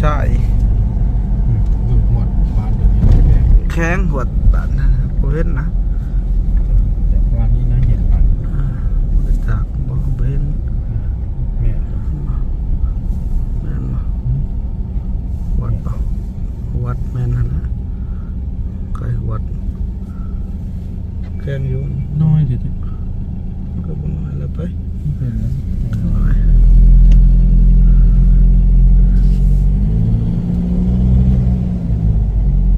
ໃຊ່ ອືມ ຢູ່ຮອດບ້ານຕົວນີ້ແຂວງ ແຂວງຮອດບ້ານນັ້ນ ບໍ່ເຫັນນະ ຈາກບ້ານນີ້ນະເຫັນບ້ານ ອ່າ ບໍ່ໄດ້ຈາກ ບໍ່ ບໍ່ເຫັນ ອ່າ ແມ່ນ ແມ່ນບໍ່ ແມ່ນບໍ່ ວັດບໍ່ ວັດແມ່ນຫັ້ນນະ ໃກ້ວັດ ແຂວງຢູ່ ນ້ອຍເດ ມັນກໍບໍ່ນ້ອຍແລ້ວໄປ ເຫັນແລ້ວ